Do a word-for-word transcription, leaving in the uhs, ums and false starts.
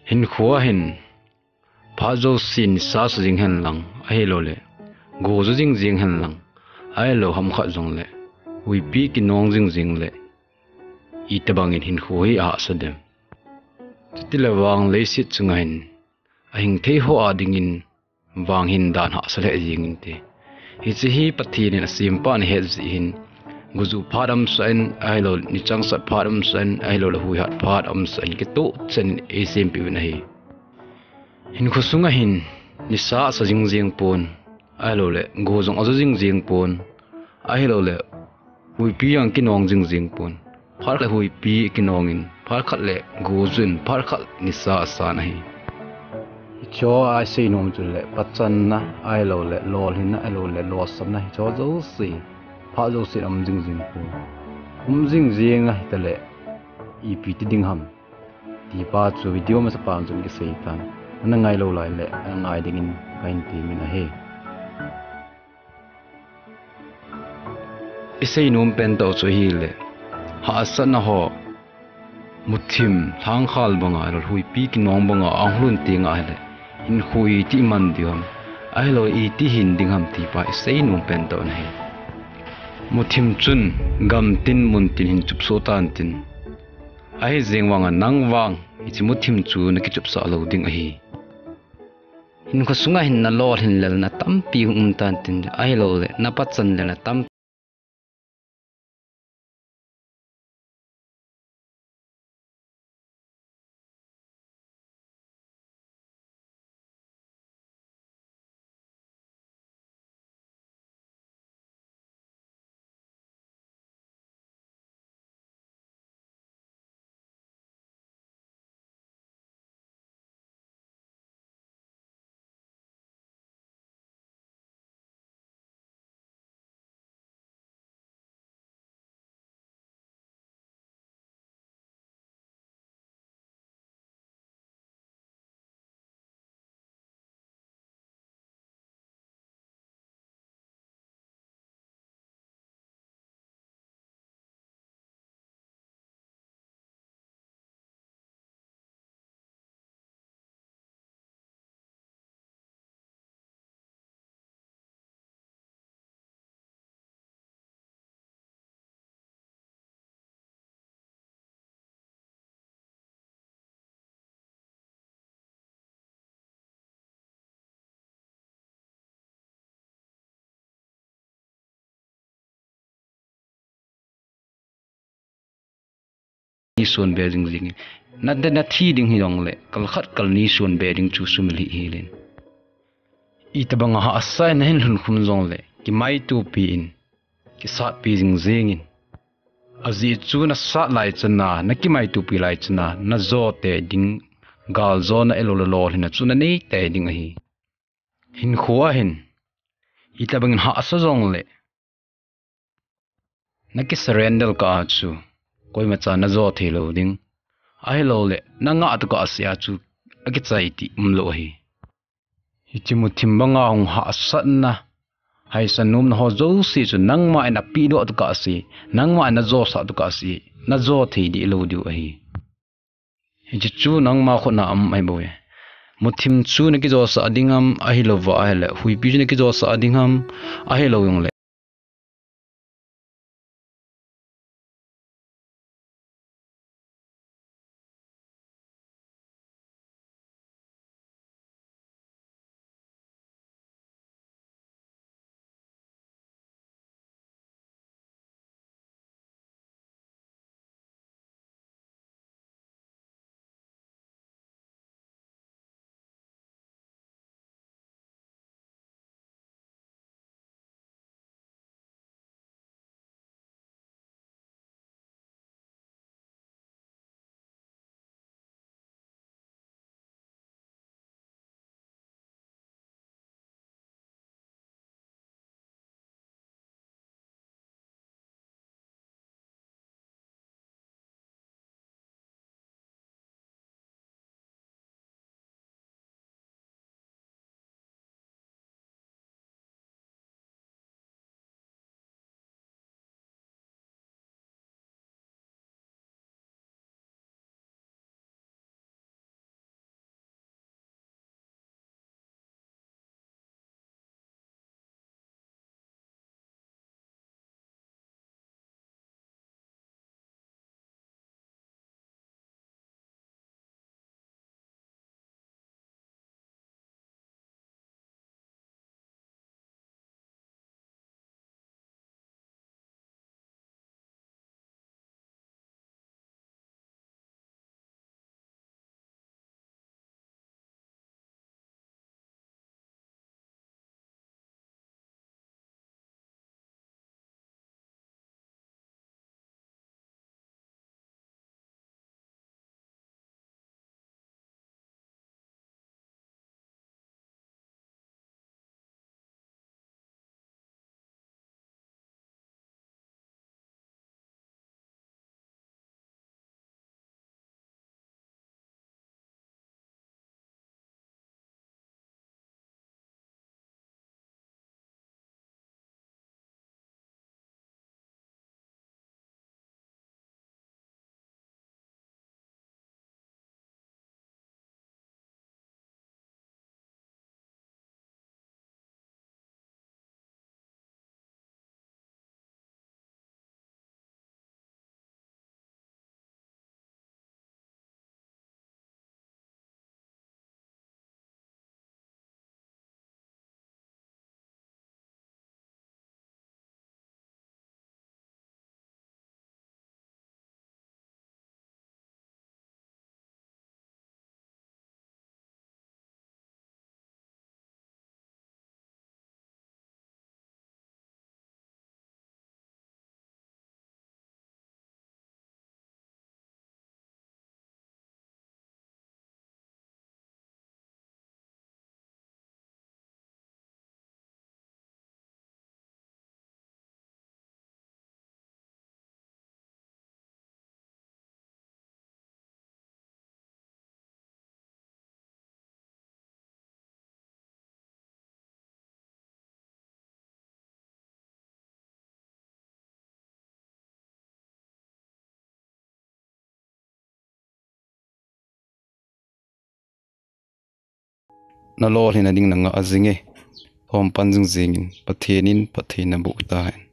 Hinkho a hin, phat jousen nisa sa jing hen lang, ahilouleh go jou jing jing hen lang, ahilou ham khat jongleh huipi kinong jing jing leh, itobang in hinkho hi ahahsa dem? Chuti le vang leiset chunga hin ahing thei ho a dingin vang hin dan hahsa lheh jing inte. Hiche hi Pathen in asempa ahi jeh hin, go jou phat aumsah in, ahilou ni changsat phat aumsah in, ahilouleh huihat phat aumsah in, kitoh chan in eisempeh uvin ahi. Hinkho sunga hin nisa asa jing jing pon, ahilouleh go jong ajou jing jing pon, ahilouleh huipi jong kinong jing jing pon. Phat khat huipi kinong in, phat khat le go jou in, phat khat nisa asan ahi. Hicheho a isei nom chu le pachanna, ahilouleh lolhinna, ahilouleh lolsapna, hicheho jouse phat jousen um jing jing pon. Um jing jing ahitaleh ipi ti ding ham, ti pa chu video masa pa chun kisei tan. Ana ngai lou lai le ana ngai dingin kahin temin ahi. Isei nom pen tah chu ahile, hahsatna ho muthim lhangkhal banga, ahilouleh huipi kinong banga ahung lhun tenga ahile, hinkho iti iman diu ham, ahilouleh iti hin ding ham ti pa isei nom pen tah ahi. Muthim chun gamtin muntin hin chupsoh tantin, ahijeng vanga nang vang hiche muthim chu nakichupsah lou ding ahi. Hinkho sunga hin nalolhin lelna tampi hung um tantin, ahilouleh napachan lelna tampi Ni suan be jing jing in. Na, na thi ding hi jongleh, kal khat kal ni suan be ding chu sumil hih hel in. Itobang a hahsa in nahin lhun khum jongleh, kimaitopi in, kisatpi jing jing in. Ajeh chu nasat lai chana, nakimaitopi lai chana, najo tei ding, galjona ahilouleh lolhinna chu nanei tei ding ahi. Hinkho a hin, itobang in hahsa jongleh, naki surrender kah a chu, koimacha najo thei lou ding. Ahilouleh, nangah tokah a seh a chu, akichai ti umlou ahi. Hiche muthim banga hung hahsatna, haisan nomna ho jouse chu nangma in napehdoh tokah a seh, nangma in najosah tokah a seh, najo thei deh lou diu ahi. Hiche chu nangma khut a um ahi bouve. Muthim chu nakijosah ding ham, ahilouva ahileh huipi chu nakijosah ding ham, ahilou jongleh nalolhin nading nangah jinge. Thompan jingjingin Pathen in phatthei naboh tahen.